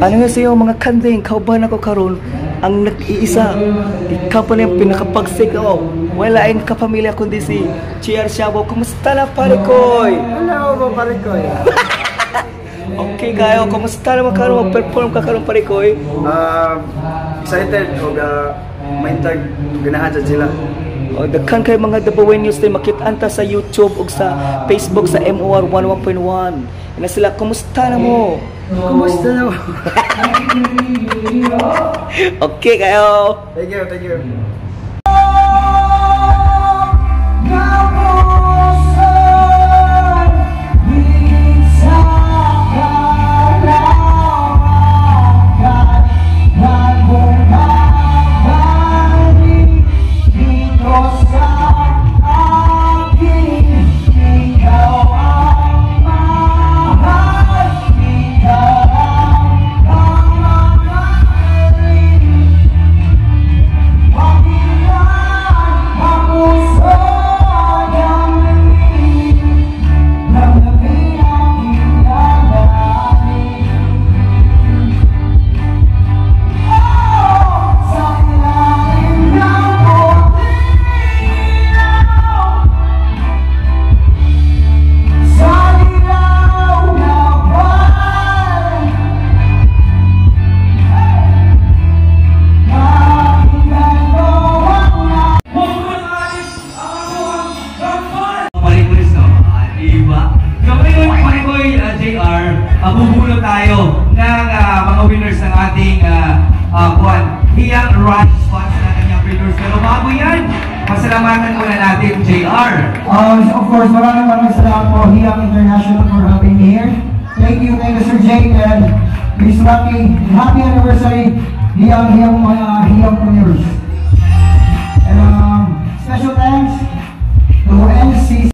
Ano nga sa'yo mga kanding, kauban ako karon ang nag-iisa. Ikaw pa na yung pinakapagsik. Oh, wala ang kapamilya kundi si JR Shabo. Kumusta na, pare koy? Hello, mo pare ko. Okay kayo, kumusta naman karon mag-perform ka karon, pare koy? Excited og maintag ganahan sa sila. O, daghan kay mga Dabawenyos din makit-an ta sa YouTube ug sa Facebook sa MOR 11.1. Ina sila, kumusta na mo? Kumusta na mo? Okay kayo. Thank you, thank you. Pare-pulis naman, di ba? So ngayon, pare koy, JR, bubunot tayo ng mga winners ng ating buwan. Hiyang Rush sponsor ng kanyang winners. Pero bago yan, pasalamatan muna natin, JR. Of course, maraming maraming salamat po, Hiyang International, for having me here. Thank you, Sir Jake and Miss Rocky. Happy anniversary, Hiyang Hiyang mga Hiyangpreneurs. And special thanks to NC